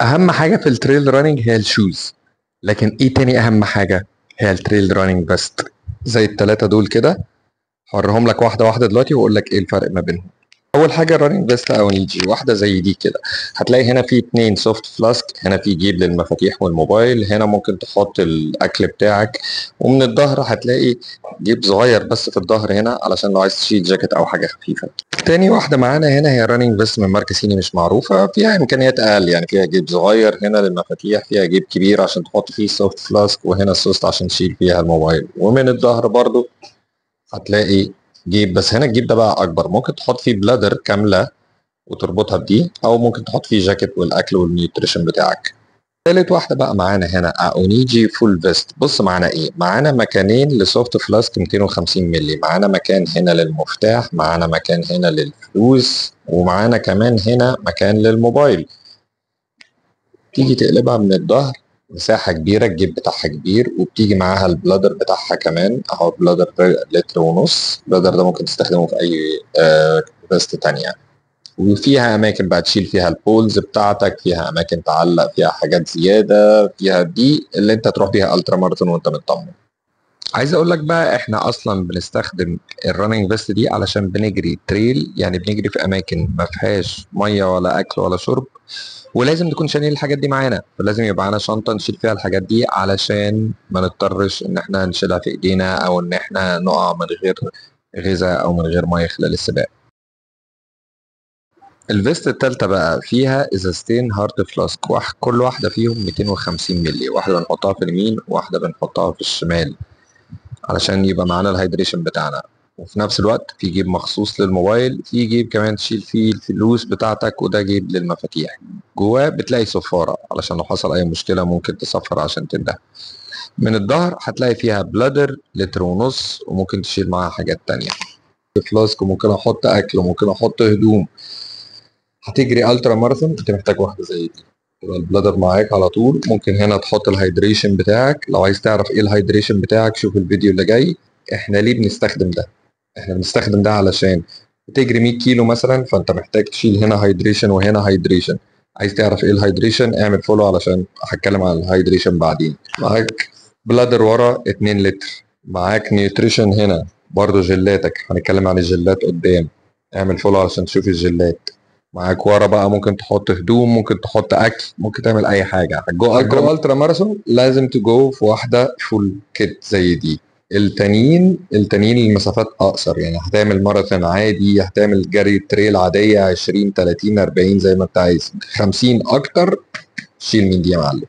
اهم حاجة في ال trail running هي ال shoes، لكن ايه تاني اهم حاجة؟ هي ال trail running vest. زي التلاتة دول كده، هوريهم لك واحدة واحدة دلوقتي واقول لك ايه الفرق ما بينهم. اول حاجة ال running vest Aonijie، واحدة زي دي كده، هتلاقي هنا في 2 soft flask، هنا في جيب للمفاتيح والموبايل، هنا ممكن تحط الاكل بتاعك، ومن الظهر هتلاقي جيب صغير بس في الظهر هنا علشان لو عايز تشيل جاكيت او حاجة خفيفة. تاني واحدة معانا هنا هي running vest من ماركة صيني مش معروفة، فيها امكانيات اقل، يعني فيها جيب صغير هنا للمفاتيح، فيها جيب كبير عشان تحط فيه soft flask، وهنا السوست عشان تشيل فيها الموبايل. ومن الظهر برضو هتلاقي جيب، بس هنا الجيب ده بقى اكبر، ممكن تحط فيه bladder كاملة وتربطها بدي، او ممكن تحط فيه جاكيت والاكل وال nutrition بتاعك. تالت واحدة بقى معانا هنا Aonijie full vest. بص معانا ايه؟ معانا مكانين ل soft flask 250 مللي، معانا مكان هنا للمفتاح، معانا مكان هنا للفلوس، ومعانا كمان هنا مكان للموبايل. تيجي تقلبها من الظهر مساحة كبيرة، الجيب بتاعها كبير، وبتيجي معاها ال bladder بتاعها كمان اهو، bladder لتر ونص. ال bladder ده ممكن تستخدمه في اي vest تانية. وفيها اماكن بقى تشيل فيها ال poles بتاعتك، فيها اماكن تعلق فيها حاجات زيادة، فيها دي اللي انت تروح بيها ultra marathon وانت مطمن. عايز اقول لك بقى احنا اصلا بنستخدم ال running vest دي علشان بنجري trail، يعني بنجري في اماكن ما فيهاش مية ولا اكل ولا شرب، ولازم نكون شايلين الحاجات دي معانا، فلازم يبقى معانا شنطه نشيل فيها الحاجات دي علشان ما نضطرش ان احنا نشيلها في ايدينا او ان احنا نقع من غير غذاء او من غير مية خلال السباق. ال vest التالتة بقى فيها ازازتين hard flask، كل واحدة فيهم 250 مللي، واحدة بنحطها في اليمين وواحدة بنحطها في الشمال علشان يبقى معانا ال hydration بتاعنا. وفي نفس الوقت في جيب مخصوص للموبايل، في جيب كمان تشيل فيه الفلوس بتاعتك، وده جيب للمفاتيح. جواه بتلاقي صفارة علشان لو حصل أي مشكلة ممكن تصفر عشان تنده. من الظهر هتلاقي فيها bladder لتر ونص، وممكن تشيل معاها حاجات تانية، flask، وممكن أحط أكل، وممكن أحط هدوم. هتجري ultra marathon انت محتاج واحدة زي دي، تبقى ال bladder معاك على طول. ممكن هنا تحط ال hydration بتاعك، لو عايز تعرف ايه ال hydration بتاعك شوف الفيديو اللي جاي. احنا ليه بنستخدم ده؟ احنا بنستخدم ده علشان بتجري 100 كيلو مثلا، فانت محتاج تشيل هنا hydration وهنا hydration. عايز تعرف ايه ال hydration اعمل follow علشان هتكلم عن ال hydration بعدين. معاك bladder ورا 2 لتر، معاك nutrition هنا برضو جلاتك، هنتكلم عن الجلات قدام، اعمل follow علشان تشوف الجلات. معاك ورا بقى ممكن تحط هدوم، ممكن تحط اكل، ممكن تعمل اي حاجة. هت go ultra marathon لازم تجو في واحدة full kit زي دي. التانيين المسافات اقصر، يعني هتعمل ماراثون عادي، هتعمل جري trail عادية 20 30 40 زي ما انت عايز، 50 اكتر شيل من دي يا معلم.